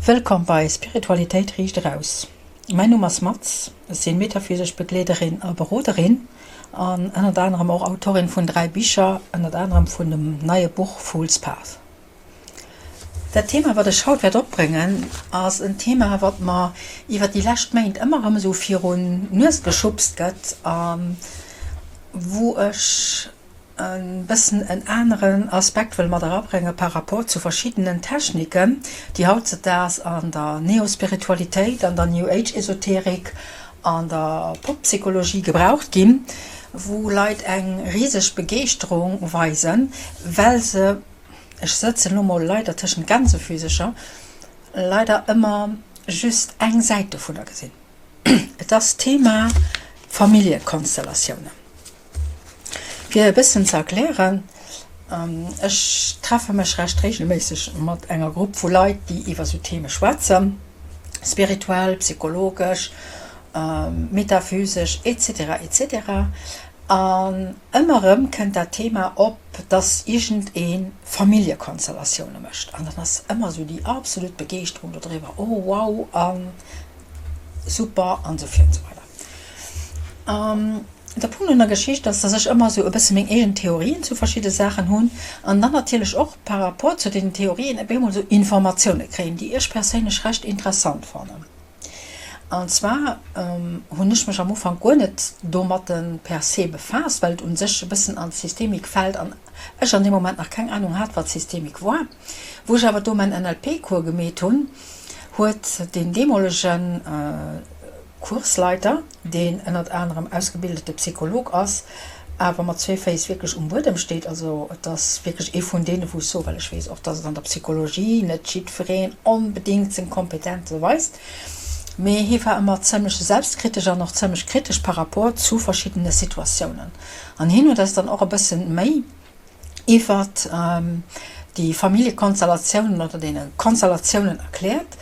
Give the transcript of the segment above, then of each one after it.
Wëllkomm bei Spiritualitéit riicht eraus. Mäin Numm ass Maz, ech sinn metaphysesch Begleederin a Beroderin an ënnert anerem och Autorin vun 3 Bicher, ënnert anerem vun dem neie Buch Fool's Path. Dat Thema wat ech haut wäert opbréngen ass en Thema wat mer iwwer déi lescht Méint ëmmer erëm esou virun d'Nues geschubst gëtt a wou ech e bëssen en aneren Aspekt wëll mat erabrénge par rapport zu verschiddenen Techniken, déi hautzedaags an der Neospiritualitéit, an der New Age Esoterik, an der Poppsychologie gebraucht ginn, wou Leit eng riseg Begeeschterung weisen, well se, ech sëtzen elo mol leider tëschent Gänsefüsecher, leider ëmmer just eng Säit dovunner gesinn. Et ass d'Thema Familljekonstellatiounen. Fir e bëssen ze erklären, Ech treffe mech recht reegelméisseg mat enger Grupp vu Leit, déi iwwer esou Theme schwätzen, spirituell, psychologesch, metaphysesch, etc. Etc. An ëmmer erëm kënnt dat Thema op, dass iergendee Familljekonstellatioune mécht. An dann ass ëmmer esou déi absolut Begeeschterung dodriwwer, Oh wow! An super an esou vir an esou weider. De Punkt un der Geschicht ass, dass ech ëmmer esou e bësse meng eegen Theorien zu verschidde Saachen hunn an dann natierlech och par rapport zu deenen Theorien op eemol esou Informatioune kréien, déi ech perséinlech recht interessant fannen. An zwar hunn ech mech am Ufank guer net domatte per se befaasst, well et u sech e bëssen an d'Systemik fält an ech an deem Moment nach keng Anung hat, wat Systemik war. Wou ech awer do mäin NLP-Cours gemeet hunn, huet deen deemolegen Kursleiter, deen ënnert anerem ausgebildete Psycholog ass, awer mat zwee Féiss wierklech um Buedem steet. Also et ass wierklech ee vun deene wou ech soen, well ech weess och, datt et an der Psychologie net jiddwereen onbedéngt seng Kompetenze weist, mee hie war ëmmer zëmmlech selbstkritesch an och zëmmlech kritesch par rapport zu verschiddene Situatiounen. An hien huet eis dann och e bësse méi iwwert déi Familljekonstellatiounen oder deene Konstellatiounen erkläert,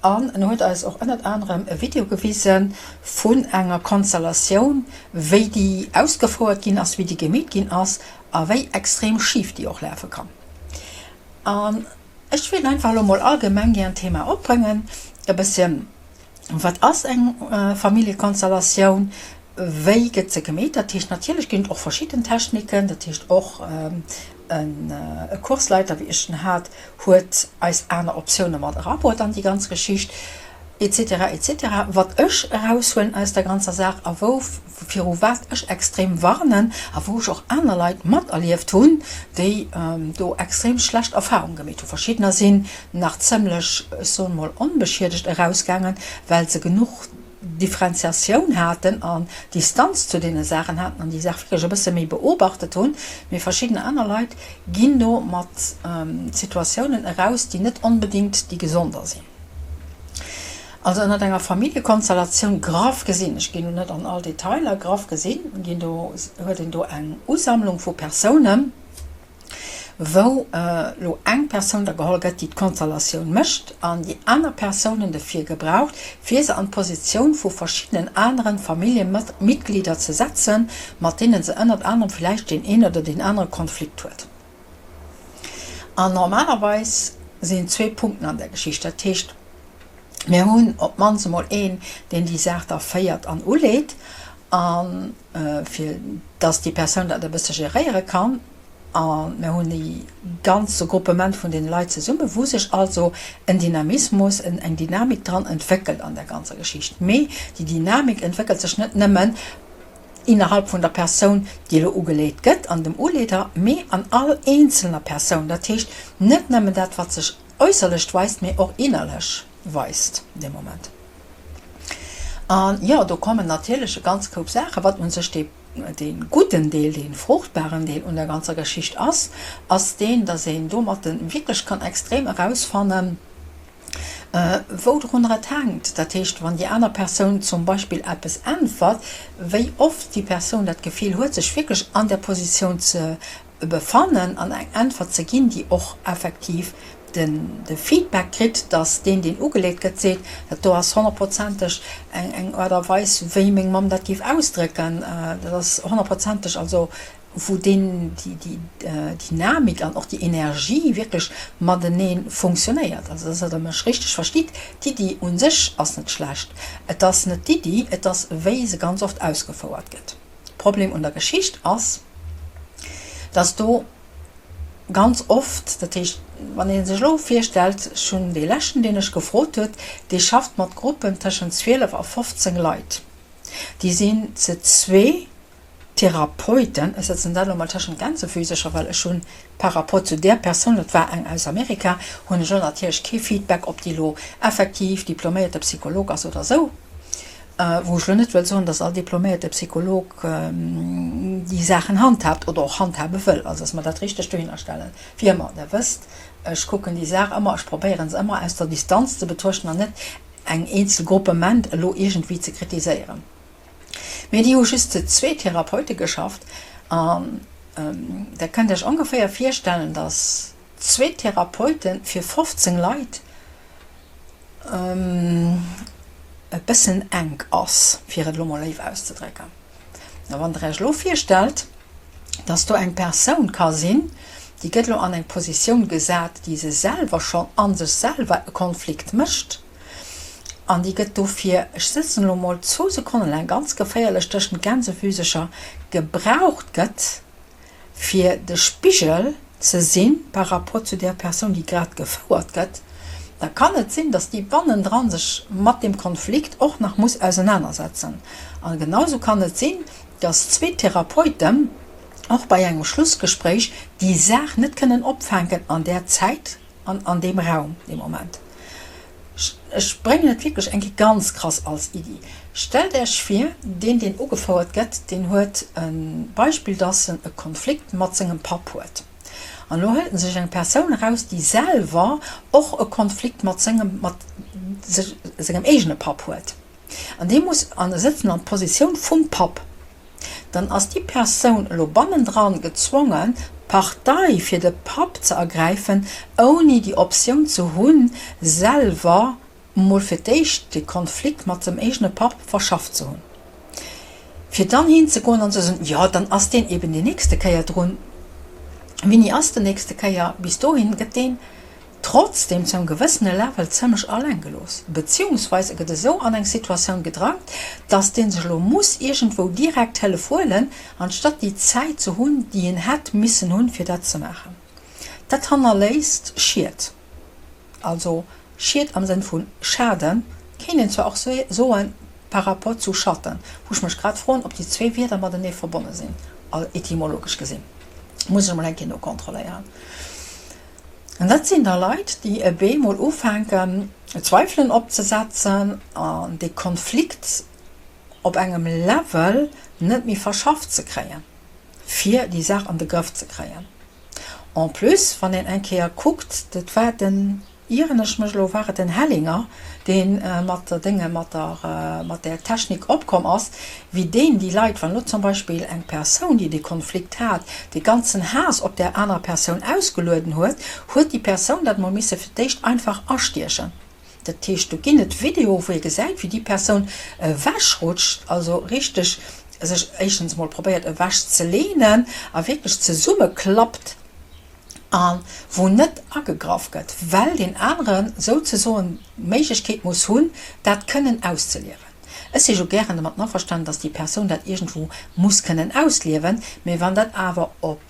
An en huet eis och ënnert anerem e Video gewise vun enger Konstellatioun, wéi déi ausgefouert ginn ass, wéi déi gemeet ginn ass a wéi extrem schif déi och lafe kann. An ech wéilt einfach elo mol allgemeng gär en Thema opbréngen, e bësschen, Wat ass eng Familljekonstellatioun? Wéi gëtt se gemeet? Dat heescht, natierlech ginn et och verschidden Techniken, dat heescht och e Kursleiter, wéi ech en hat, huet eis aner Optioune mat erabruet an déi ganz Geschicht, et cetera, et cetera. Wat ech eraushuelen aus der ganzer Saach a wou, viru wat ech extrem warnen a wou ech och aner Leit materlieft hunn, déi do extrem schlecht Erfahrunge gemeet hunn. Verschiddener sinn nach zëmmlech, ech soen emol, onbeschiedegt erausgaangen, well se genuch Differenziatioun haten an Distanz zu deene Saachen haten an déi Saach wierklech e bësse méi beobachtet hunn. Mee verschidden aner Leit ginn do mat Situatiounen eraus, déi net onbedéngt déi gesonder sinn. Also ënnert enger Familljekonstellatioun, graff gesinn, ech ginn elo net an all Detailer, graff gesinn, ginn do, huet een do eng Usammlung vu Persounen, wou elo eng Persoun da geholl gëtt, déi d'Konstellatioun mécht an déi aner Persounen dofir gebraucht, fir se an d'Positioun vu verschiddenen anere Familljemitglieder ze setzen, mat deene se ënnert anerem villäicht deen een oder deen anere Konflikt huet. An normalerweis sinn zwee Punkten an der Geschicht. Dat heescht, mir hunn op d'mannst emol een, deen déi Saach da féiert an uleet a fir dass déi Persoun dat e bësse geréiere kann. A mir hunn e ganze Gruppement vun deene Leit zesummen, wou sech also en Dynamismus, eng Dynamik dran entwéckelt an der ganzer Geschicht. Mee déi Dynamik entwéckelt sech net nëmmen innerhalb vun der Persoun, déi elo ugeleet gëtt, an dem Uleeder, mee an all eenzelner Persoun. Dat heescht, net nëmmen dat, wat sech äusserlech weist, mee och innerlech weist dee Moment. An jo, do kommen natierlech e ganz Koup Saachen, wat u sech dee, dee gudden Deel, dee fruchtbaren Deel un der ganzer Geschicht ass, ass deen, dass een domatten wierklech kann extrem erausfannen, woudrunner et hänkt. Dat heescht, wann déi aner Persoun zum Beispill eppes äntwert, wéi oft déi Persoun dat Gefill huet, sech wierklech an där Positioun ze befannen an eng Äntwert ze ginn, déi och effektiv de Feedback kritt, dass deen, deen ugeleet gëtt, seet, dat do ass honnertprozenteg eng Aart a Weis, wéi meng Mamm dat géif ausdrécken, dat ass honnertprozenteg, also. wou deen, déi Dynamik an och déi Energie wierklech matenee funktionéiert. Also dass Der mech richteg verstitt, d'Iddi u sech ass net schlecht, et ass net d'Iddi, et ass wéi se ganz oft ausgefouert gëtt. Problem un der Geschicht ass, dass do ganz oft, dat heescht, wann ee sech elo virstellt, ech hunn dee leschten, deen ech gefrot huet, dee schafft mat Gruppen tëschent 12 a 15 Leit, déi sinn ze zwee Therapeuten, ech setzen dat elo mol tëschent Gänsefüsercher, well ech hunn par rapport zu där Persoun, dat war eng aus Amerika, hunn ech elo natierlech kee Feedback, ob déi elo effektiv diploméierte Psycholog ass oder esou, wou ech elo net wëll soen, dass all diploméierte Psycholog déi Saachen handhaabt oder och handhabe wëll, also dass mer dat richteg dohinner stellen. Wéi ëmmer, Der wësst, ech kucken déi Saach ëmmer, ech probéiere se ëmmer aus der Distanz ze betruechten an net eng eenzel Gruppement elo iergendwéi ze kritiséieren. Mee déi hu just zu zwee Therapeute geschafft an Der kënnt Iech ongeféier virstellen, dass zwee Therapeute fir 15 Leit e bëssen enk ass, fir et elo mol léif auszedrécken. A wann Der Iech elo virstellt, dass do eng Persoun ka sinn, déi gëtt elo an eng Positioun gesat, déi se selwer schonn a sech selwer e Konflikt mécht, An déi gëtt dofir, ech sëtzen elo mol zwou Sekonne laang ganz geféierlech tëschent Gänsefüsecher, gebraucht gëtt, fir de Spigel ze si par rapport zu där Persoun, déi grad gefouert gëtt, da kann et sinn, datt déi bannendran sech mat deem Konflikt och nach muss ausenanersetzen. A genausou kann et sinn, datt zwee Therapeuten och bei engem Schlussgespréich déi Saach net kënnen opfänken an där Zäit, An an deem Raum dee Moment. Ech bréngen et wierklech eng Kéier ganz krass als Iddi. Stellt Äech vir, deen, deen ugefouert gëtt, deen huet e Beispill, dass en e Konflikt mat sengem Papp huet. An elo hëlt en sech eng Persoun eraus, déi selwer och e Konflikt mat sengem, mat sengem eegene Papp huet. An dee muss, an e sëtzen an d'Positioun vum Papp. Dann ass déi Persoun elo bannendran gezwongen, Partei fir de Papp ze ergräifen, ouni déi Optioun ze hunn, selwer mol fir d'éischt de Konflikt mat dem eegene Papp verschafft ze hunn, fir dann hinzegoen an ze soen, jo, dann ass deen eben déi nächste Kéier drun. Wéini ass de nächste Kéier? Bis dohin gëtt deen trotzdem zu engem gewëssene Level zëmlech alleng gelooss, beziehungsweis e gëtt esou an eng Situatioun gedrangt, dass dee sech elo muss iergendwou direkt Hëllef huelen, anstatt déi Zäit ze hunn, déi en hätt missen hunn, fir dat ze maachen. Dat hannerléisst Schied, also Schied am Sënn vu Schaden, kéint een zwar och soen, par rapport zu Schatten, wou ech mech grad froen, ob déi zwee Wierder matenee verbonne sinn, etymologesch gesinn. Muss ech emol eng Kéier nokontrolléieren. An dat sinn da Leit, déi e bemol ufänken, Zweifelen opzesetzen an dee Konflikt op engem Level net méi verschafft ze kréien, fir déi Saach an de Grëff ze kréien. En plus, wann een eng Kéier kuckt, dat war den Ieren ech mech elo, war et den Hellinger, dee mat der Dénge, mat der, mat där Technik opkomm ass, wéi deen déi Leit, wann elo zum Beispill eng Persoun, déi dee Konflikt hat, dee ganzen Haass op där anerer Persoun ausgelueden huet, huet déi Persoun dat mol misse fir d'éischt einfach astiechen. Dat heescht, do ginn et Videoe wou ee gesäit, wéi déi Persoun ewechrutscht, also richteg sech éischtens mol probéiert ewechzeleenen a wierklech zesummeklappt. a wou net agegraff gëtt, well deen anere souzesoen d'Méiglechkeet muss hunn, dat kënnen auszeliewen. Ech si jo gären domat averstanen, dass déi Persoun dat iergendwou muss kënnen ausliewen, mä wann dat awer op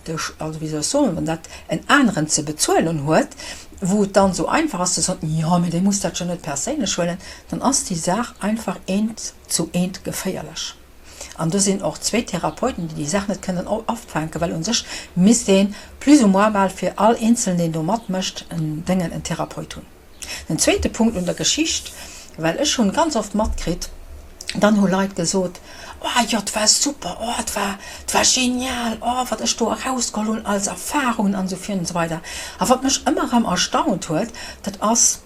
de, also wéi soll ech soen, wann dat en aneren ze bezuelen huet, wou et dann esou einfach ass ze soen, jo, mä dee muss dat jo net perséinlech huelen, dann ass déi Saach einfach eent zu eent geféierlech. An do sinn och zwee Therapeuten, déi déi Saach net kënnen opfänken, well u sech misst ee plus ou moins bal fir all Eenzelen, deen do matmécht, en Déngen, en Therapeut hunn. Den zweete Punkt un der Geschicht, well ech hunn ganz oft matkritt, dann hu Leit gesot, Oh jo, 't war super, oh, 't war, 't war genial, oh, wat ech do erausgeholl hunn als Erfahrungen an esou virun an esou weider. A wat mech ëmmer erëm erstaunt huet, dat ass,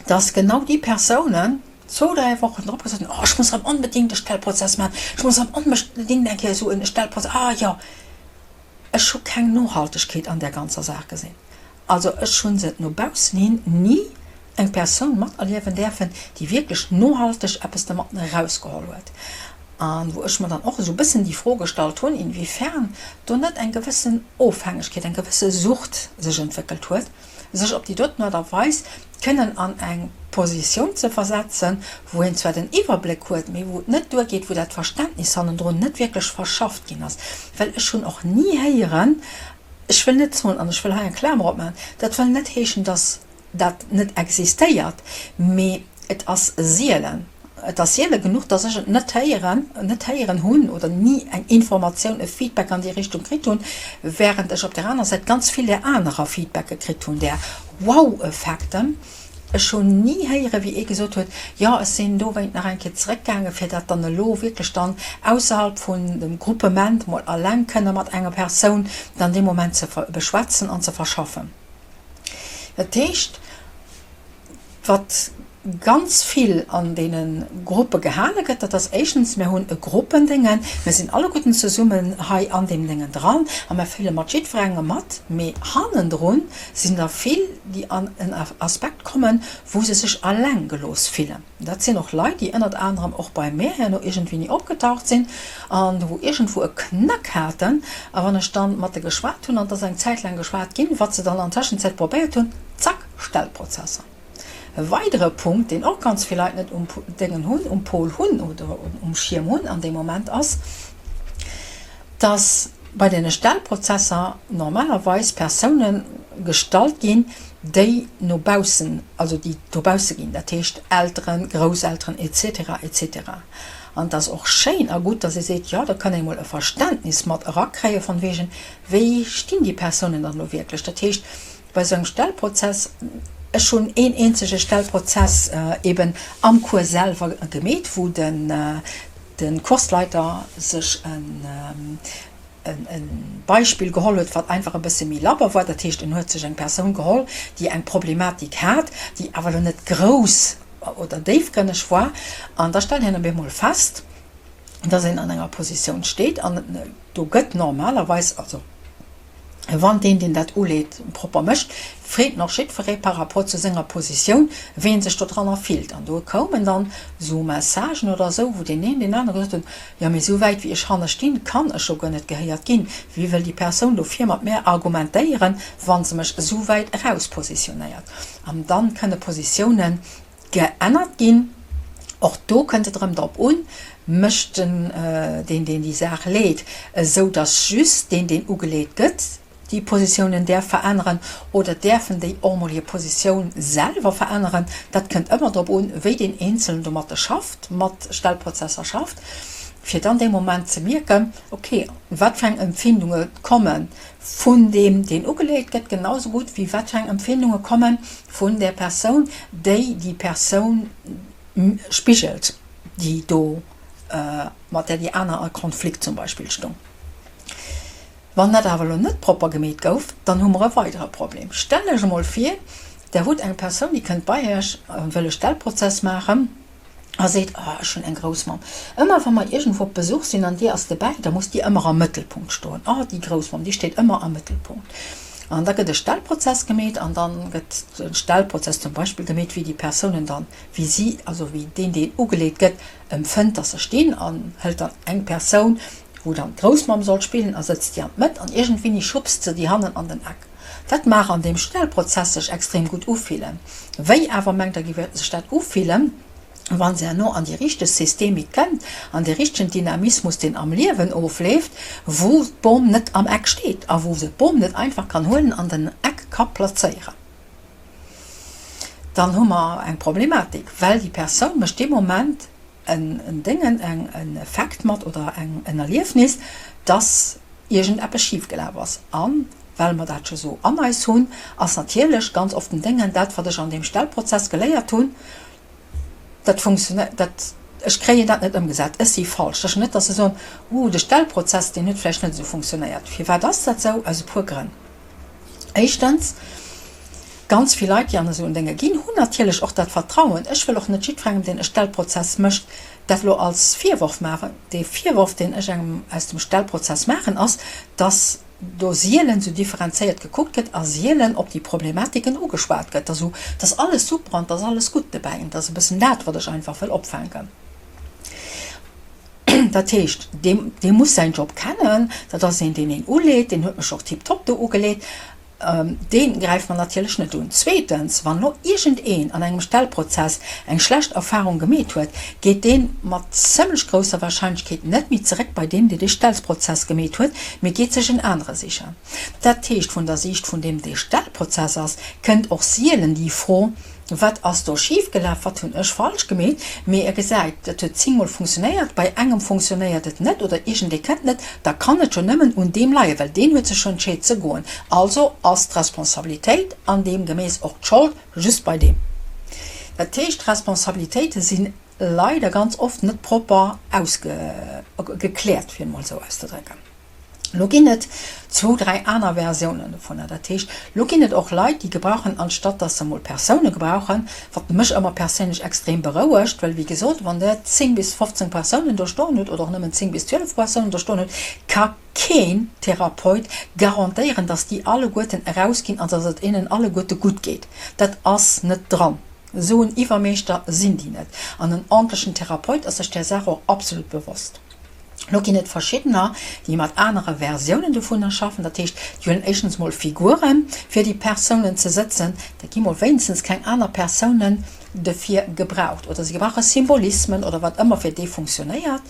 dass genau déi Persounen, Zwou, dräi Wochen drop gesot hunn, oh ech muss erëm onbedéngt e Stellprozess maachen, ech muss erëm onbedéngt eng Kéier esou e Stellprozess, ah jo. Ech hu keng Nohaltegkeet an där ganzer Saach gesinn. Also ech hu se no baussen hin ni eng Persoun materliewen däerfen, déi wierklech nohalteg eppes dermatten erausgeholl huet. An wou ech mer dann och esou e bëssen déi Fro gestallt hunn, inwiefern do net eng gewëssen Ofhängegkeet, eng gewësse Sucht sech entwéckelt huet, sech op déi doten Aart a Weis kënnen an eng Positioun ze versetzen, wou een zwar den Iwwerbléck huet, mee wou et net duergeet, wou dat Verständnis hannendrun net wierklech verschafft ginn ass. Well ech hunn och ni héieren, ech wëll net soen, an ech wëll hei eng Klamer opmaachen, dat wëll net heeschen, dass dat net existéiert, mee et ass sielen. Et ass siele genuch, dass ech et net héieren, net héieren hunn oder ni eng Informatioun, e Feedback an déi Richtung kritt hunn, während ech op där aner Säit ganz vill där anerer Feedbacke kritt hunn, där Wow-Effekten. Ech hunn ni héieren, wéi ee gesot huet, jo, ech sinn dowéint nach eng Kéier zeréckgaangen, fir dat dann elo wierklech dann ausserhalb vun dem Gruppement mol alleng kënne mat enger Persoun dann dee Moment ze beschwätzen an ze verschaffen. Dat heescht, wat ganz vill an deene Gruppe gehale gëtt, dat ass éischtens, mir hunn e Gruppendéngen, mir sinn alleguerten zesummen hei an deem Déngen dran a mir fille mat jiddwerengem mat, mee hannendrun sinn der vill, déi an en Aspekt kommen, wou se sech alleng gelooss fillen. Dat sinn och Leit, déi ënnert anerem och bei mär herno iergendwéini opgetaucht sinn an wou iergendwou e Knack haten. A wann ech dann mat de geschwat hunn, an et ass eng Zäit laang geschwat ginn, wat se dann an Tëschenzäit probéiert hunn, zack, Stellprozesser. E weidere Punkt, deen och ganz vill Leit net um Déngen hunn, um Pol hunn oder um Schierm hunn an deem Moment ass, dass bei deene Stellprozesser normalerweis Persoune gestallt ginn, déi no baussen, also déi dobausse ginn, dat heescht Elteren, Grousselteren et cetera, et cetera. An et ass och schéin a gutt, dass ee seet, jo, da kann ee mol e Verständnis mat erakréie von wegen, wéi stinn déi Persounen dann elo wierklech. Dat heescht, bei esou engem Stellprozess, ech hunn een eenzege Stellprozess eben am Cours selwer gemeet, wou den de Kursleiter sech e Beispill geholl huet, wat einfach e bësse méi labber war. Dat heescht, en huet sech eng Persoun geholl, déi eng Problematik hat, déi awer elo net grouss oder déifgrënneg war. An da stellt een op eemol fest, dass een an enger Positioun steet an do gëtt normalerweis, also Wann deen, deen dat uleet, propper mécht, freet en och jiddweree par rapport zu senger Positioun, wéi en sech dodranner fillt. An do koumen dann esou Messagen oder esou, wou deen een deen anere gesot huet, Jo, mee esou wäit wéi ech hanne stinn, kann ech jo guer net gehéiert ginn. Wéi wëll déi Persoun do vir mat mär argumentéieren, wa se mech esou wäit eraus positionéiert? An dann kënne Positiounen Geännert ginn. Och do kënnt et erëm drop un, mécht den, deen deen déi Saach leet, esou datt just deen deen ugeleet gëtt, déi Positiounen däerf veränneren oder däerfen déi och emol hir Positioun selwer veränneren. Dat kënnt ëmmer drop un, wéi deen Eenzelen domatte schafft, mat Stellprozesser schafft, fir dann dee Moment ze mierken, ok, wat fir eng Empfindunge komme vun deem deen ugeleet gëtt, genau esou gutt wéi wat fir eng Empfindunge komme vun där Persoun, déi déi Persoun spigelt, déi do, mat där déi aner a Konflikt zum Beispill stung. Wann dat awer elo net propper gemeet gouf, dann hu mer e weidere Problem. Stellt lech emol vir, Der hutt eng Persoun, déi kënnt bei Iech a wëll e Stellprozess maachen. A seet, Oh, ech hunn eng Groussmamm. Ëmmer wa mer iergendwou op Besuch sinn an déi ass dobäi, da muss déi ëmmer am Mëttelpunkt stoen. Oh, déi Groussmamm, déi steet ëmmer am Mëttelpunkt. An da gëtt e Stellprozess gemeet an da gëtt de Stellprozess zum Beispill gemeet, wéi déi Persounen dann, wéi si, also wéi deen, deen ugeleet gëtt, empfënnt, dass se stinn an hëlt dann eng Persoun, wou dann d'Groussmamm soll spillen a sëtzt déi an d'Mëtt an iergendwéini schubst se déi hannen an den Eck. Dat maach an deem Stellprozess sech extrem gutt ufillen. Wéi awer mengt der géif sech dat ufillen, wann se herno an déi richteg Systemik kënnt, an dee richtegen Dynamismus deen am Liewen ofleeft, wou d'Bom net am Eck steet a wou se d'Bom net einfach kann huelen an den Eck ka plazéieren? Dann hu mer eng Problematik, well déi Persoun mécht dee Moment en Déngen, en Effekt mat oder en Erliefnis, dass iergendeppes schif gelaf ass. A well mer dat scho sou an eis hunn, ass natierlech ganz oft en Déngen, dat wat ech an deem Stellprozess geléiert hunn, dat funktionéiert, dat, ech kréien dat net ëmgesat, ech si falsch. Dat ass net, dass se soen, uh, de Stellprozess, deen huet vläicht net esou funktionéiert. Firwat ass dat esou? Aus e puer Grënn. Éischtens, ganz vill Leit, déi an esou en Dénge ginn, hunn natierlech och dat Vertrauen. Ech wëll och net jiddwerengem, deen e Stellprozess mécht, dat elo als Virworf maachen. Dee Virworf, deen ech engem aus dem Stellprozess maachen, ass, dass do sielen esou differenzéiert gekuckt gëtt a sielen op déi Problematiken ugeschwat gëtt, dass esou, dass alles super an dass alles gutt dobäi. An dat ass e bëssen dat, wat ech einfach wëll opfänken. Dat heescht, dee muss säin Job kennen, dat ass een, deen een uleet, deen huet mech och tiptop do ugeleet. Dee gräift mer natierlech net un. Zweetens, wann elo iergendeen an engem Stellprozess eng schlecht Erfahrung gemeet huet, geet dee mat zëmlech grousser Wahrscheinlechkeet net méi zeréck bei deem, dee de Stellprozess gemeet huet, mee geet sech en anere sichen. Dat heescht, vun der Siicht vun deem dee Stellprozess ass, kënnt och sielen déi Fro, Wat ass do schif gelaf? Wat hunn ech falsch gemeet? Mee e gesäit, dat huet zéngmol funktionéiert, bei engem funktionéiert et net oder iergendee kënnt net, da kann et jo nëmmen un deem leien, well deen huet sech jo entscheet ze goen. Also ass d'Responsabilitéit an deem gemäss och d'Schold just bei deem. Dat heescht, d'Responsabilitéite si leider ganz oft net propper ausgekläert, fir et mol esou auszedrécken. Lo ginn et zwou, dräi aner Versiounen dovunner. Dat heescht, lo ginn et och Leit, déi gebrauchen, anstatt dass se emol Persoune gebrauchen, wat mech ëmmer perséinlech extrem berouegt, well wéi gesot, wann Der 10 bis 15 Persounen do stoen hutt oder och nëmmen 10 bis 12 Persounen do stoen hutt, ka keen Therapeut garantéieren, dass déi alleguerten erausginn an dass et hinnen alleguerte gutt geet. Dat ass net dran. Esou en Iwwermeeschter sinn déi net. An en ordentlechen Therapeut ass sech där Saach och absolut bewosst. Lo ginn et verschiddener, déi mat anere Versiounen dovunner schaffen. Dat heescht, déi huelen éischtens mol Figuren, fir déi Persounen ze sëtzen. Da gi mol wéinstens keng aner Persounen dofir gebraucht. Oder si gebrauche Symbolismen oder wat ëmmer fir déi funktionéiert.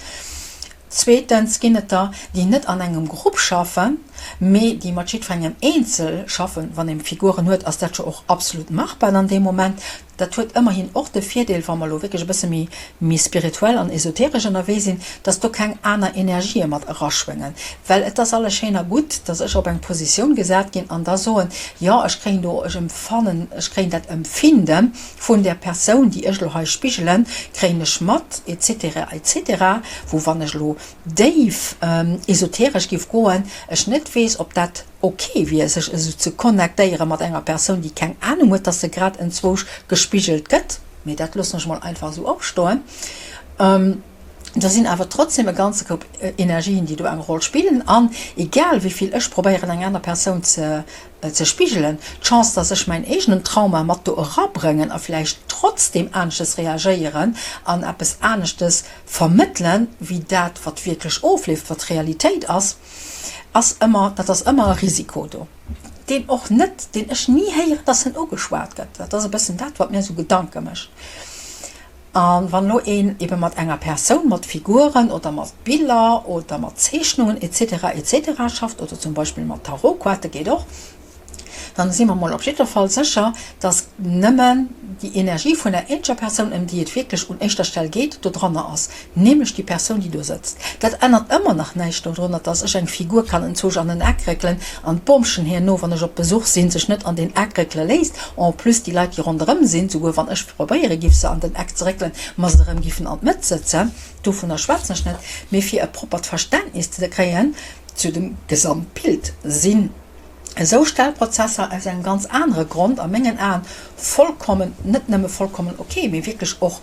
Zweetens ginn et der, déi net an engem Grupp schaffen, mee déi mat jiddwerengem eenzel schaffen. Wann ee Figuren huet, ass dat jo och absolut machbar an deem Moment. Dat huet ëmmerhin och de Virdeel, wa mer elo wierklech e bësse méi méi spirituell an esoteresch ënnerwee sinn, dass do keng aner Energië mat eraschwéngen. Well et ass alles schéin a gutt, dass ech op eng Positioun gesat ginn an da soen, jo, ech kréien do, ech empfannen, ech kréien dat Empfinde vun där Persoun, déi ech elo hei spigelen, kréien ech mat, et cetera, et cetera, wou wann ech elo déif esoteresch géif goen, ech net weess, ob dat. Ok wier, sech esou ze connectéiere mat enger Persoun, déi keng Anung huet, dass se grad enzwousch gespigelt gëtt, mee dat loossen ech mol einfach esou opstoen. Do sinn awer trotzdem e ganze Koup Energien, déi do eng Roll spillen an egal wéi vill ech probéieren eng aner Persoun ze ze spigelen, d'Chance, dass ech mäin eegenen Trauma mat do erabrëngen a vläicht trotzdem aneschtes reagéieren an eppes aneschtes vermëttelen, wéi dat wat wierklech ofleeft, wat d'Realitéit ass, ass ëmmer, dat ass ëmmer e Risiko do, deen och net, deen ech ni héieren, dass en ugeschwat gëtt. Dat ass e bëssen dat, wat mir esou Gedanke mécht. A wann elo een ebe mat enger Persoun, mat Figuren oder mat Biller oder mat Zeechnungen et cetera et cetera schafft oder zum Beispill mat Tarotkaarte geet och, dann si mer mol op jiddwer Fall sécher, dass nëmmen déi Energie vun der eenzeger Persoun, ëm déi et wierklech un éischter Stell geet, do dranner ass, nämlech déi Persoun, déi do sëtzt. Dat ännert ëmmer nach näischt dodrunner, dass ech eng Figur kann enzwousch an en Eck réckelen an d'Bomchen herno, wann ech op Besuch sinn, sech net an deen Eck réckele léisst. En plus déi Leit, déi ronderëm sinn, souguer wann ech probéiere giff se an den Eck ze réckelen, mer se erëm giffen an d'Mëtt sëtzen, dovunner schwätzen ech net, mee fir e proppert Verständnis ze kréien zu dem Gesamtbild, sinn Esou Stellprozesser aus engem ganz anere Grond a mengen Aen vollkommen, net nëmme vollkommen ok, mee wierklech och,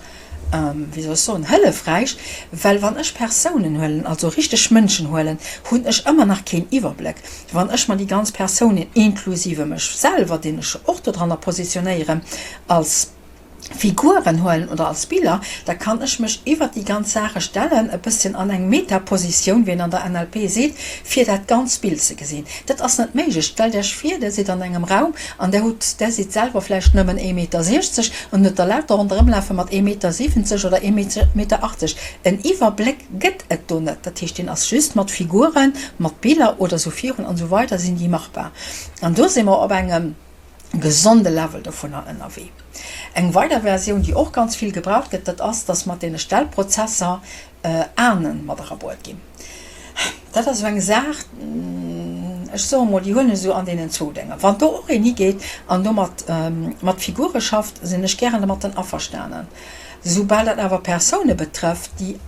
wéi soll ech soen, hëllefräich, well wann ech Persounen huelen, also richteg Mënschen huelen, hunn ech ëmmer nach keen Iwwerbléck. Wann ech mer déi ganz Persounen, inklusive mech selwer, deen ech jo och dodranner positionéieren, als. Figuren huelen oder als Biller, da kann ech mech iwwert déi ganz Saache stellen, e bësschen an eng Metapositioun, wéi een an der NLP seet, fir dat ganz Bild ze gesinn. Dat ass net méiglech. Stellt Iech vir, Der sidd an engem Raum an Der hutt, Der sidd selwer vläicht nëmmen ee Meter 60 an hutt der lauter ronderëmlafe mat ee Meter 70 oder ee Meter 80. En Iwwerbléck gëtt et do net. Dat heescht, deen ass just mat Figuren, mat Biller oder sou virun an esou weider sinn déi machbar. An do si mer op engem. gesonde Level dovunner ënnerwee. Eng weider Versioun, déi och ganz vill gebraucht gëtt, dat ass, dass mat deene Stellprozesser Ahnen mat erabuert ginn. Dat ass esou eng Saach, ech soe mol, déi huelen ech esou an deenen zwou Dénger. Wann do och een higeet an do mat mat Figure schafft, sinn ech gären domatten averstanen. Soubal dat awer Persoune betrëfft, déi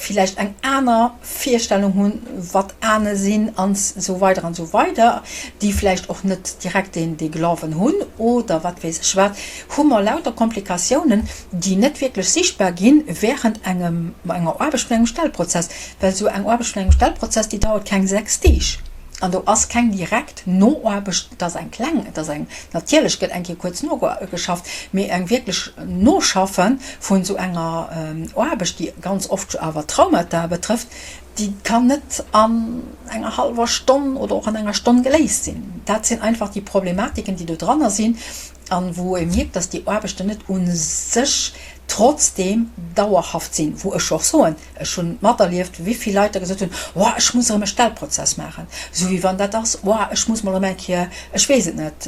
villäicht eng aner Virstellung hunn, wat Ahne sinn an esou weider an esou weider, déi vläicht och net direkt deen dee Glawen hunn oder wat weess ech wat, hu mer lauter Komplikatiounen, déi net wierklech sichtbar ginn während engem enger Aarbecht vun engem Stellprozess, well esou eng Aarbecht vun engem Stellprozess, déi dauert keng 6 Deeg. An do ass keng direkt Noaarbecht, et ass eng kleng, et ass eng, natierlech gëtt eng Kéier kuerz nogeschafft, mee eng wierklech Noschaffe vun esou enger Aarbecht, déi ganz oft awer Traumata betrëfft, déi kann net an enger hallwer Stonn oder och an enger Stonn geléist sinn. Dat sinn einfach déi Problematiken, déi do dranner sinn an wou ee mierkt, dass déi Aarbechten net u sech trotzdeem dauerhaft sinn, wou ech och soen, ech hunn materlieft, wéi vill Leit da gesot hunn, Oh, ech muss erëm e Stellprozess maachen, esou wéi wann dat ass, Oh, ech muss mol erëm eng Kéier, ech weess et net,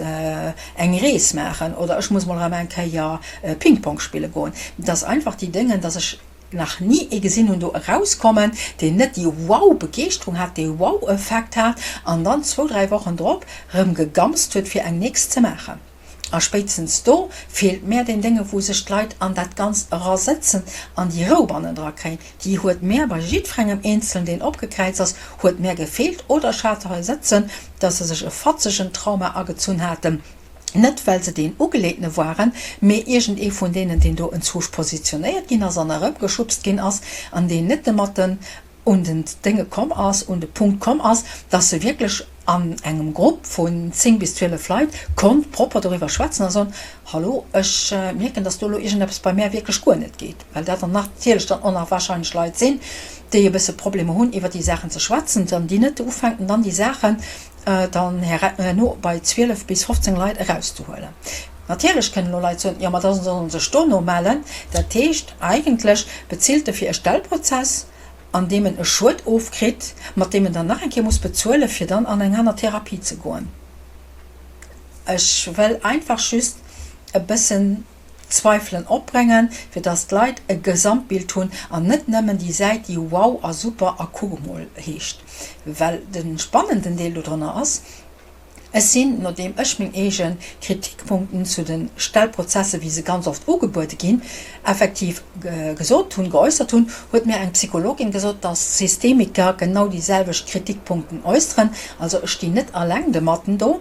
eng Rees maachen oder ech muss mol erëm eng Kéier Ping-Pong spille goen. Et ass einfach déi Déngen, dass ech nach ni ee gesinn hunn do erauskommen, deen net déi Wow-Begeeschterung hat, dee Wow-Effekt hat an dann zwou, dräi Wochen drop erëm gegamst huet, fir eng nächst ze maachen. A spéitstens do feelt mär deen Dénge wou sech d'Leit an dat Ganzt erasëtzen an déi Rou bannendra kréien. Déi huet mär bei jiddferengem Eenzelen, deen opgekräizt ass, huet mär gefeelt. Oder ech hat se hei sëtzen, dass se sech e fatzegen Trauma agezunn haten, net well se deen Ugeleetene waren, mee iergend ee vun deenen, deen do enzwousch positionéiert ginn ass an erëmgeschubst ginn ass an deen net domatten un den Dénge komm ass, un de Punkt komm ass, dass se wierklech an engem Grupp vun 10 bis 12 Leit konnt propper doriwwer schwätzen a soen, Hallo, ech mierken, dass do elo iergendeppes bei mär wierklech guer net geet. Well dat dann natierlech dann och nach wahrscheinlech Leit sinn, déi e bësse Problemer hunn, iwwer déi Saachen ze schwätzen, dann déi net ufänken, dann déi Saachen dann herno bei 12 bis 15 Leit erauszehuelen. Natierlech kënnen elo Leit soen, jo, ma da solle se sech dono mellen. Dat heescht, eigentlech bezilt e fir e Stellprozess, an deem en e Schued ofkritt, mat deem en dann nach eng Kéier muss bezuelen, fir dann an eng aner Therapie ze goen. Ech wëll einfach just e bëssen Zweifelen opbréngen, fir dass d'Leit e Gesamtbild hunn an net nëmmen déi Säit, déi wow a super a kuck emol heescht. Well de spannenden Deel dodrënner ass, Ech sinn, nodeem ech meng eege Kritikpunkten zu de Stellprozesse, wéi se ganz oft ugebuede ginn, effektiv gesot hunn, geäussert hunn, huet mir eng Psychologin gesot, dass Systemiker genau déi selwecht Kritikpunkten äusseren. Also ech stinn net alleng domatten do.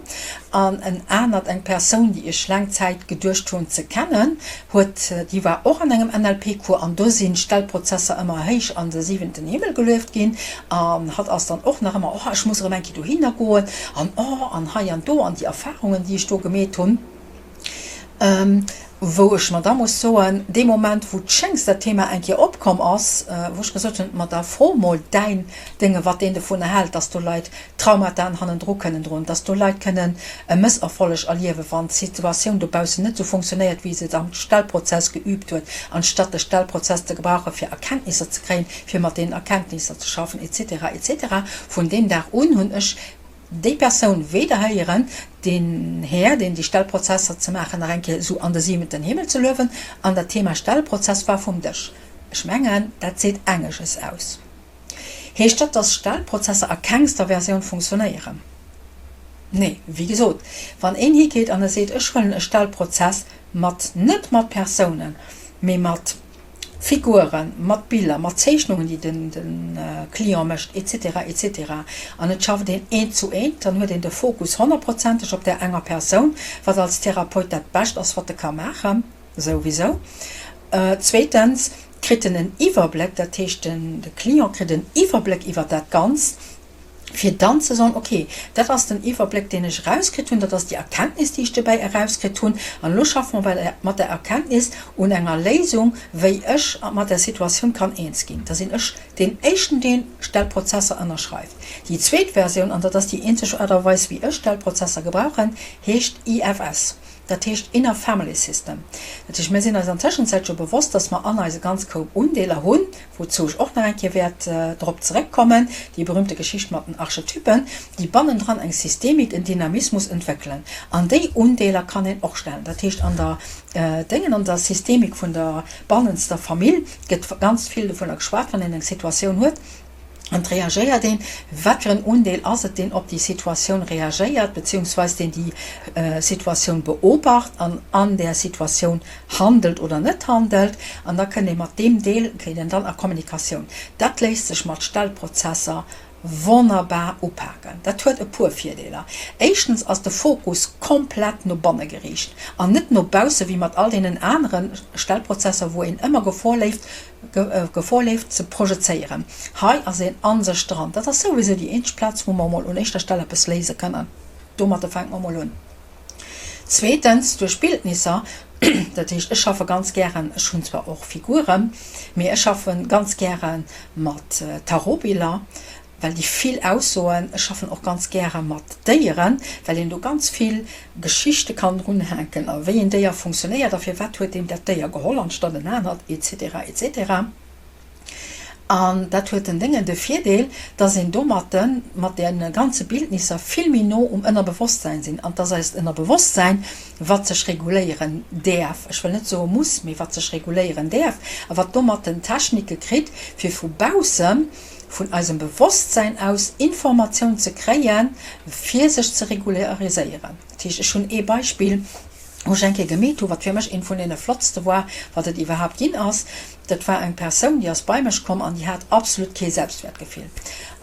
An en anert, eng Persoun, déi ech laang Zäit geduecht hunn ze kennen, huet, déi war och an engem NLP-Cours an do sinn d'Stellprozesser ëmmer héich an de siwenten Himmel gelueft ginn an hatt ass dann och nach ëmmer, oh ech muss erëm eng Kéier dohinner goen an oh an hei an do an déi Erfahrungen déi ech do gemeet hunn. Wou ech mer da muss soen, dee Moment wou d'Schéngs dat Thema eng Kéier opkomm ass, wou ech gesot hunn, ma da fro mol däin Dénge wat deen dovunner hält, dass do Leit Traumataen hannendru kënnen droen, dass do Leit kënnen e Mësserfolleg erliewen, wann d'Situatioun dobaussen net esou funktionéiert, wéi se et am Stellprozess geübt huet, anstatt de Stellprozess ze gebrauchen, fir Erkenntnisser ze kréien, fir mat deenen Erkenntnisser ze schaffen, etc. Etc. Vun deem Dag un hunn ech déi Persoun weder héieren, deen Här, deen déi Stellprozesser ze maachen, nach eng Kéier esou an de siwenten Himmel ze luewen, an dat Thema Stellprozess war vum Dësch. Ech mengen, dat seet engeges aus. Heescht dat, dass Stellprozesser a kengster Versioun funktionéieren? Nee, wéi gesot, wann een higeet an e seet, ech huelen e Stellprozess mat, net mat Persounen, mee mat Figuren, mat Biller, mat Zeechnungen, déi de Client mécht, etc. Etc. An et schafft een eent zu eent, dann huet een de Fokus honnertprozenteg op där enger Persoun, wat als Therapeut dat Bescht ass, wat e ka maachen. Souwisou. Zweetens kritt en en Iwwerbléck, dat heescht de Client kritt en Iwwerbléck iwwer dat Ganzt, fir dann ze soen, okay, dat ass den Iwwerbléck, deen ech erauskritt hunn, dat ass déi Erkenntnis, déi ech dobäi erauskritt hunn, an elo schaffe mer mat der Erkenntnis un enger Léisung, wéi ech mat der Situatioun kann eens ginn. Da sinn ech deen Éischten, dee Stellprozesser ënnerschreift. Déi zweet Versioun, an dat ass déi eenzeg Aart a Weis, wéi ech Stellprozesser gebrauchen, heescht IFS. Dat heescht Inner Family System. Dat heescht, mir sinn eis an Tëschenzäit scho bewosst, dass mer an eis e ganz Koup Undeeler hunn, wouzou ech och nach eng Kéier wäert drop zeréckkommen, déi berühmte Geschicht mat den Archetypen, déi bannendran eng Systemik, en Dynamismus entwéckelen. An déi Undeeler kann een och stellen. Dat heescht, an der Déngen, an der Systemik vun der bannenster Famill gëtt ganz vill dovunner geschwat, wann een eng Situatioun huet, An et reagéiert een, wat fir en Undeel ass et, deen op déi Situatioun reagéiert, beziehungsweis deen déi Situatioun beobacht an an där Situatioun handelt oder net handelt. An da kënnt ee mat deem Deel, kéint een dann a Kommunikatioun. Dat léisst sech mat Stellprozesser. Wonnerbar upaken. Dat huet e puer Virdeeler. Éischtens ass de Fokus komplett no banne geriicht an net no bausse wéi mat all deenen anere Stellprozesser wou een ëmmer Gefor léift Gefor leeft ze projezéieren. Hei ass een a sech dran. Dat ass souwisou déi eenzeg Plaz wou mer emol un éischter Stell eppes léise kënnen. Domatter fänke mer emol un. Zweetens duerch Bildnisser, dat heescht ech schaffe ganz gären, ech hunn zwar och Figuren, mee ech schaffe ganz gäre mat Tarotbiller, well déi vill aussoen. Ech schaffen och ganz gäre mat Déieren, well een do ganz vill Geschichte kann drunhänken a wéi een Déier funktionéiert a firwat huet deen dat Déier geholl anstatt en anert etc etc. An dat huet den Déngen de Virdeel, dass een domatten mat de ganze Bildnisser vill méi no um Ënnerbewosstsäin sinn an dass eist Ënnerbewosstsäin, wat sech reguléieren däerf, ech wëll net soe muss, mee wat sech reguléieren däerf a wat domatten Technike kritt, fir vu bausse vun eisem Bewosstsäin aus Informatioun ze kréien, fir sech ze regulariséieren. Dat heescht, ech hunn ee Beispill, wou ech eng Kéier gemeet hu, wat fir mech eent vun deene flottste war, wat et iwwerhaapt ginn ass. Dat war eng Persoun, déi ass bei mech komm an déi hat absolut kee Selbstwertgefill.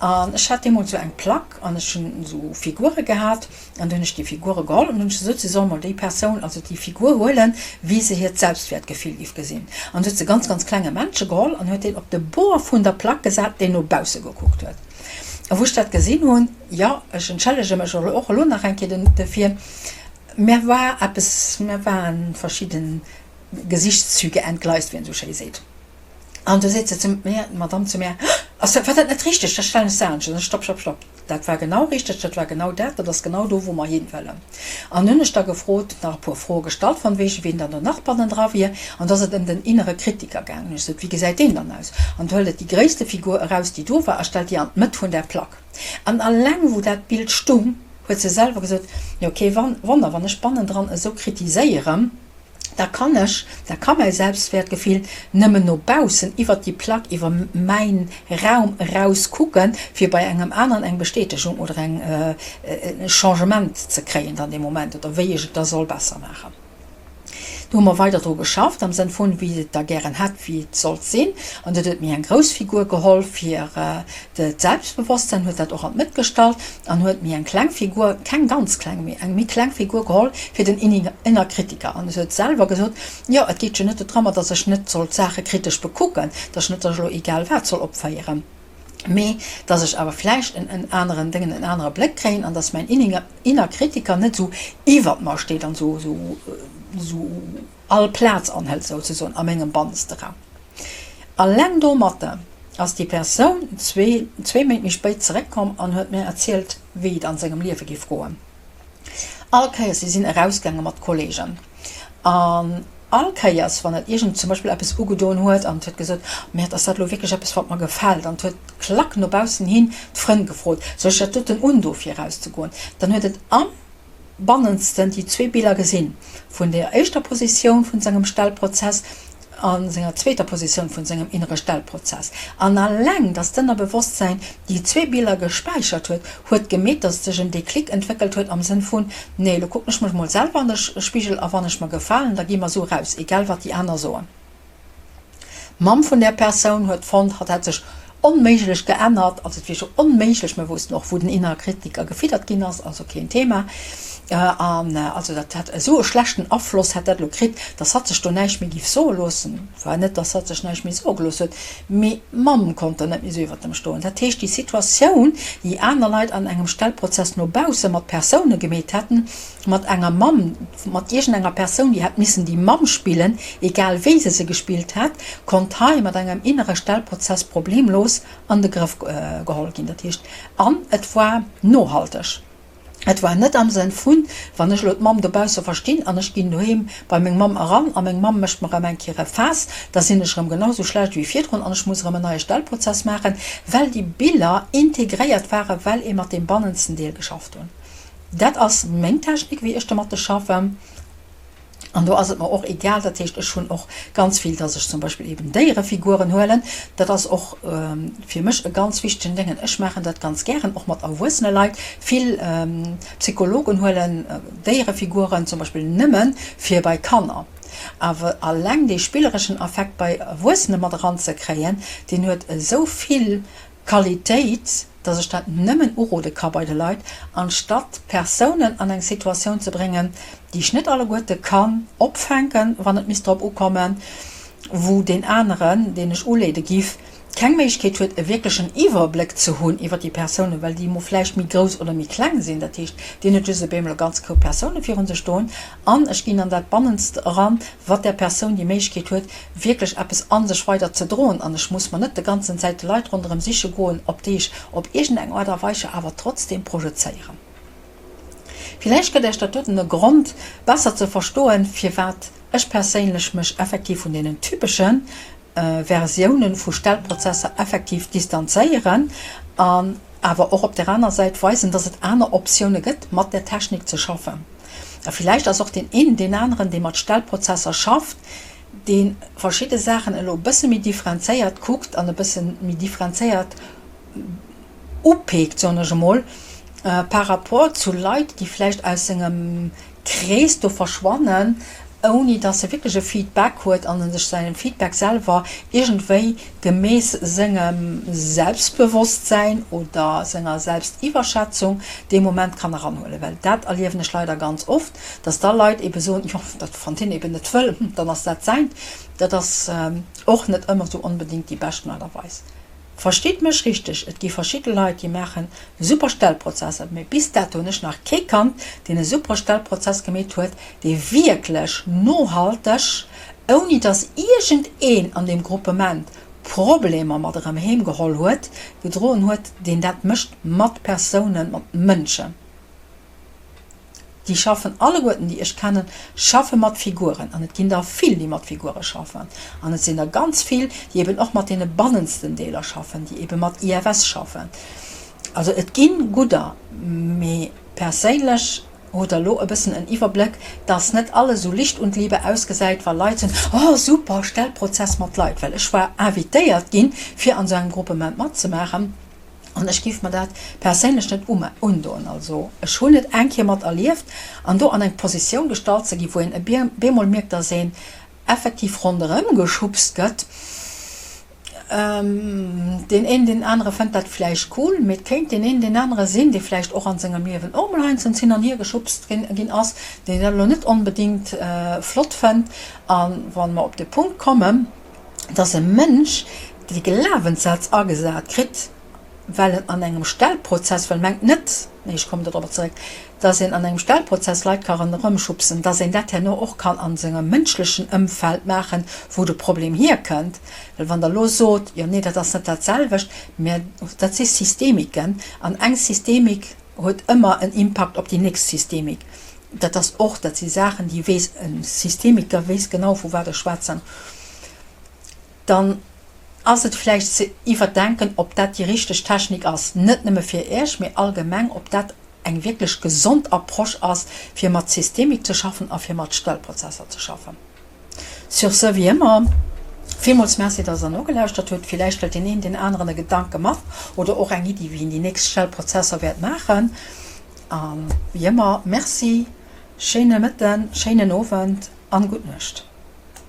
An ech hat deemools esou eng Plack an ech hunn esou Figure gehat an du hunn ech déi Figure geholl an hunn ech gesot, si soll mol déi Persoun, also déi Figur huelen, wéi se hiert Selbstwertgefill géif gesinn. An du huet se e ganz, ganz klenge Männche geholl an huet deen op de Bord vun der Plack gesat, deen no bausse gekuckt huet. A wou ech dat gesinn hunn, jo, ech entschëllege mech och elo nach eng Kéier dofir, Mär war eppes, mär waren verschidden Gesichtszüge entgleist, wéi een esou schéi seet. An du seet se zu mär, d'Madame zu mär, Ass dat, war dat net richteg? Da stellen ech se anescht. An ech, Stopp, stopp, stopp, dat war genau richteg, dat war genau dat, dat ass genau do, wou mer hin wëllen. An hunn ech da gefrot, nach e puer Froe gestallt, von wegen, wien dann do nach bannendra wier. An do ass et ëm den innere Kritiker gaangen. Hunn ech gesot, Wéi gesäit deen dann aus? An du hëlt et déi gréisste Figur eraus, déi do war, a stellt déi an d'Mëtt vun där Plack. An alleng wou dat Bild stung, huet se selwer gesot, Jo, kee Wonner, wann ech bannendran esou kritiséieren, da kann ech, da ka mäi Selbstwäertgefill nëmmen no baussen, iwwert déi Plack, iwwer mäin Raum eraus kucken, fir bei engem aneren eng Bestätegung oder eng, e Changement ze kréien dann dee Moment, oder wéi ech et da soll besser maachen. Do hu mer weider dru geschafft, am Sënn vun, wéi et da gären hätt, wéi et sollt sinn. An huet et méi eng grouss Figur geholl fir d'Selbstbewosstsein, huet dat och an d'Mëtt gestallt an huet méi eng kleng Figur, keng ganz kleng, mee eng méi kleng Figur geholl fir den inner Kritiker. An se huet selwer gesot, jo, et geet jo net dodrëmmer, datt ech net soll d'Saache kritesch bekucken, datt ech net elo egal wat soll opféieren. Mee dass ech awer vläicht en en aneren Déngen, en anere Bléck kréien an dass mäin inner Kritiker net esou iwwert mer steet an esou esou esou all Plaz anhëlt souzesoen a mengem banneste Raum. Alleng domatter ass déi Persoun zwee zwee Méint méi spéit zeréckkomm an huet mir erzielt, wéi et an sengem Liewe géif goen. All Kéiers, si sinn erausgaange mat Kollegen an all Kéiers, wann et iergend zum Beispill eppes ugedoen huet an et huet gesot, Mäert, ass dat elo wierklech eppes, wat mer gefält? An et huet klack no baussen hin d'Frënn gefrot, Soll ech dat doten undoen, fir erauszegoen? Dann huet et am Bannensten déi zwee Biller gesinn, vun der éischter Positioun vun sengem Stellprozess a senger zweeter Positioun vun sengem innere Stellprozess. An alleng, dass d'Ënnerbewosstsäin déi zwee Biller gespäichert huet, huet gemeet, dass sech en Déclic entwéckelt huet am Sënn vun, Nee, elo kucken ech mech mol selwer an de Spigel a wann ech mer gefalen, da gi mer esou eraus, egal wat déi aner soen. D'Mamm vun där Persoun huet fonnt, hatt hätt sech onméiglech geännert, also et wier scho onméiglech, mir woussten och wou den innere Kritiker gefiddert ginn ass, also keen Thema, an also dat hätt esou e schlechten Afloss hätt dat elo kritt, dass hatt sech do näischt méi giff soe loossen. War net, dass hatt sech näischt méi soe gelooss huet, mee d'Mamm konnt dann net méi esou iwwert em stoen. Dat heescht, déi Situatioun, déi aner Leit an engem Stellprozess no bausse mat Persoune gemeet hätten, mat enger Mamm, mat iergendenger Persoun, déi hätt missen déi Mamm spillen, egal wéi se se gespillt hätt, konnt hei mat engem innere Stellprozess problemlos an de Grëff geholl ginn. Dat heescht, an et war nohalteg. Et war net am Sënn vun, wann ech elo d'Mamm dobausse verstinn an ech ginn doheem bei meng Mamm eran a meng Mamm mécht mer erëm eng Kéier e Faass, da sinn ech erëm genau sou schlecht wéi virdrun an ech muss erëm en neie Stellprozess maachen, well déi Biller integréiert waren, well ee mat deem bannensten Deel geschafft hunn. Dat ass meng Technik, wéi ech domatte schaffen. An do ass et mer och egal, dat heescht, ech hunn och ganz vill, dass ech zum Beispill eben Déierefiguren huelen. Dat ass och fir mech e ganz wichtegen Déngen. Ech maachen dat ganz gären, och mat erwuessene Leit. Vill Psychologen huelen Déierefiguren zum Beispill nëmme fir bei Kanner. Awer alleng dee spillereschen Affekt bei Erwuessene mat eranzekréien, deen huet esou vill. Qualitéit, dass ech dat nëmmen urode ka bei de Leit, anstatt Persounen an eng Situatioun ze bréngen, déi ech net alleguerte kann opfänken, wann et misst drop ukommen, wou deen aneren, deen ech uleede giff, keng Méiglechkeet huet, e wierklechen Iwwerbléck ze hunn iwwer déi Persounen, well déi mo vläicht méi grouss oder méi kleng sinn. Dat heescht, deen huet just op eemol e ganz Koup Persoune virun sech stoen an ech ginn an dat Bannenst eran, wat där Persoun déi Méiglechkeet huet, wierklech eppes a sech weider ze droen. An ech muss mer net de ganzen Zäit de Leit ronderëm siche goen, op déi ech op iergendeng Aart a Weise awer trotzdem projezéieren. Villäicht gëtt Iech dat doten e Grond, besser ze verstoen, firwat ech perséinlech mech effektiv vun deenen typesche Versiounen vu Stellprozesser effektiv distanzéieren an awer och op där aner Säit weisen, dass et aner Optioune gëtt, mat där Technik ze schaffen. A villäicht ass och deen een, deen aneren, dee mat Stellprozesser schafft, dee verschidde Saachen elo e bësse méi differenzéiert kuckt an e bësse méi differenzéiert upeekt, soen ech emol, par rapport zu Leit, déi vläicht aus sengem Krees do verschwannen, ouni dass e wierklech e Feedback huet an e sech säin Feedback selwer iergendwéi gemäss sengem Selbstbewosstsäin oder senger Selbstiwwerschätzung dee Moment kann eranhuelen. Well dat erliewen ech leider ganz oft, dass da Leit ebe soen, jo, dat wann deen eben net wëll, dann ass dat säint. Dat ass och net ëmmer esou onbedéngt déi beschten Aart a Weis. Verstitt mech richteg, et gi verschidde Leit, déi maachen super Stellprozesser, mee bis dato hunn ech nach kee kannt, deen e super Stellprozess gemeet huet, dee wierklech nohalteg, ouni dass iergendeen an deem Gruppement Problemer mat erëm heem geholl huet, gedroen huet, deen dat mécht mat Persounen, mat Mënschen. Déi schaffen alleguerten, déi ech kennen, schaffe mat Figuren. An et ginn der vill, déi mat Figure schaffen. An et sinn der ganz vill, déi eben och mat deene bannensten Deeler schaffen, déi ebe mat IFS schaffen. Also et gi gudder, mee perséinlech hutt Der elo e bëssen en Iwwerbléck, dass net alles esou Licht und Liebe ausgesäit, wa Leit soen, Oh super, Stellprozess mat Leit. Well ech war invitéiert ginn, fir an esou engem Gruppement matzemaachen. An ech géif mer dat perséinlech net undoen. Also ech hunn et eng Kéier mat erlieft, an do an eng Positioun gestallt ze ginn, wou een bemol mierkt, dass een effektiv ronderëm geschubst gëtt. Deen een, deen anere fënnt dat vläicht cool, mee et kéint deen een, deen anere sinn, dee vläicht och a sengem Liewen och mol heiansdo hin an hier geschubst ginn ass, deen dat elo net onbedéngt flott fënnt. A wa mer op de Punkt kommen, dass e Mënsch dee Glawenssaz agesat kritt, well en an engem Stellprozess, well mengt net, nee ech kommen dodrobber zeréck, dass een an engem Stellprozess Leit ka ronderëmschubsen, dass een dat herno och kann a sengem mënschlechen Ëmfeld maachen, wou de Problem hierkënnt. Well wann Der elo sot, jo nee, dat ass net dat selwecht, mä dat si Systemiken an eng Systemik huet ëmmer en Impakt op déi nächst Systemik. Dat ass och, dat si Saachen, déi weess e Systemiker, weess genau vu wat ech schwätzen. Dann ass et vläicht ze iwwerdenken, ob dat déi richteg Technik ass, net nëmme fir Iech, mee allgemeng, ob dat eng wierklech gesond Approche ass, fir mat Systemik ze schaffen a fir mat Stellprozesser ze schaffen. Sur ce, wéi ëmmer, villmools Merci, dass Der nogelauschtert hutt. Villäicht huet deen een deen aneren e Gedanke mat oder och eng Iddi, wéi en déi nächst Stellprozesser wäert maachen. A wéi ëmmer, Merci, schéine Mëtten, schéinen Owend an gutt Nuecht.